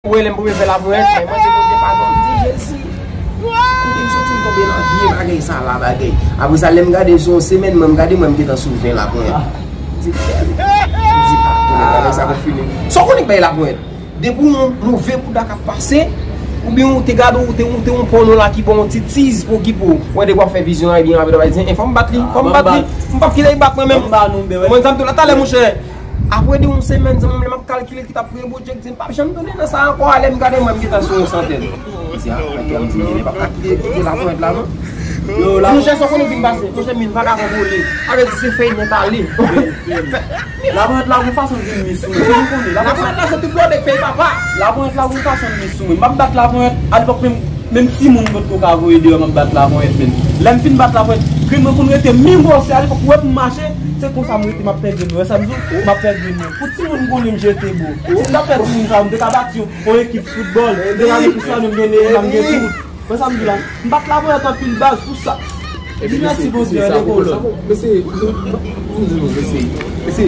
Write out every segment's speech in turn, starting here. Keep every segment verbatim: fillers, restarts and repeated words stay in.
Ou rele m pou m fè laponyèt, men mwen di Bondye padon, m di Jezi. Kote m soti m tonbe nan vye bagay sa la, bagay. Apre sa, lè m gade m sou yon semèn, mwen m gade mwen m gentan sou ven laponyèt. M di, "Bèl." M di, "Ah, tonnè, bagay sa konfime." Sa w konnen k bay laponyèt? Depi yon move bouda k ap pase, oubyen ou te gade, ou te, ou te yon pòno la ki ba w yon ti tiz pou ki pou. Wè, depi w ap fè vizyon an, ebyen, apre w ap di, "Eh, fò m bat li, fò m bat li." M p ap kite l bat mwen menm. Mwen, sa m tou la, talè, monchè. Apre de yon semèn, zanmi m, lè m ap kalkile ki t ap priye Bondye, k di m p ap janm tounen nan sa ankò, a lè m gade mwen, m gentan sou yon santèn. M di, "Ah, men kè m di, m p ap ka kite, kite laponyèt la, non." Yo, la, monchè, sa w konnen ki pase? Monchè, min pa ka kontwole. Sa vle di se fèy nèt ale. Laponyèt la, gon fason l vin mi sou mwen. Sa nou konnen, laponyèt la, se tout blòdè k fèy papa. Laponyèt la, gon fason l mi sou mwen. M ap bat laponyèt, alepòk menm, menm timoun potko ka voye deyò, m ap bat laponyèt, men. Lè m fin bat laponyèt, grenn mwen konn rete menm gwosè, alepòk, ou wè pou m mache, se konsa m rete, m ap fè grenn mwen. Wè sa m di w? M ap fè grenn mwen. Pou timoun m konnen m jete, bro. Si m t ap fè timoun sa, m te ka bati yon, yon ekip foutbòl. M te ka gen Cristiano, m gen Neymar, m gen tout. Wè sa m di la? M bat laponyèt anpil baz pou sa. Di mèsi Bondye, an de kolòn. Mesye, m di nou, mesye, mesye,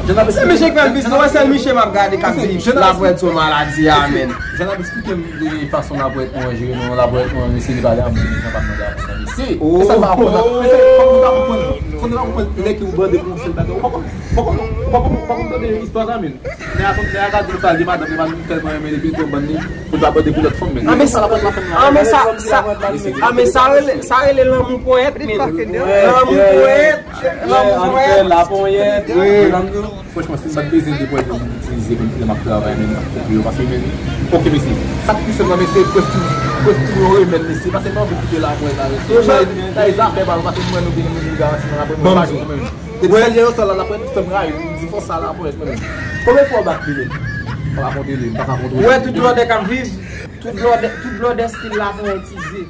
jan n ap Se misye k fè l plis, wè, sèl misye m ap gade k ap di laponyèt se yon maladi a, men. Jan n ap eksplike m de fason laponyèt nou an jere nou, laponyèt nou an eseye pale a moun, jan pa mande a moun nan, mesye. Se sa m pa konprann. Mesye, fòk nou ta konprann, fòk nou ta konprann lè ke ou bande pou yon sèl bagay. Ou pa konn, ou pa konn, ou pa konn, ou pa konn tande istwa sa, men. Nèg a konn, nèg a ka di w sa, gen madanm, gen madanm, m tèlman renmen li, pi l tou bann li, pou l pa bande pou lòt fanm, men. Ah, men sa, ah, men sa, sa, ah, men sa rele, sa rele lanmou ponyèt, men. Lanmou ponyèt, lanmou ponyèt. Laponyèt. Franchman, si m pa t bezwen de ponyèt, m itilize pou lè m ap travay, men, m ap koupe yo, paske, men, ok, mesye, sa k pi sèl la, mesye, prèske, prèske yon remèd, mesye, paske m anvi kite laponyèt la, mesye. Sa e zafè pa m, paske mwen, nou gen moun ki garanti nan laponyèt, mwen pa gen mwen. Depi sèl lè yo sòl la, laponyèt, fè m rayi, m di fò sa laponyèt, mwen menm. Konbyen fwa w bat li menm? M pa ka konte li, m pa ka kontwole. Ou wè tout blòdè k ap viv, tout blòdè, tout blòdè stil laponyètize.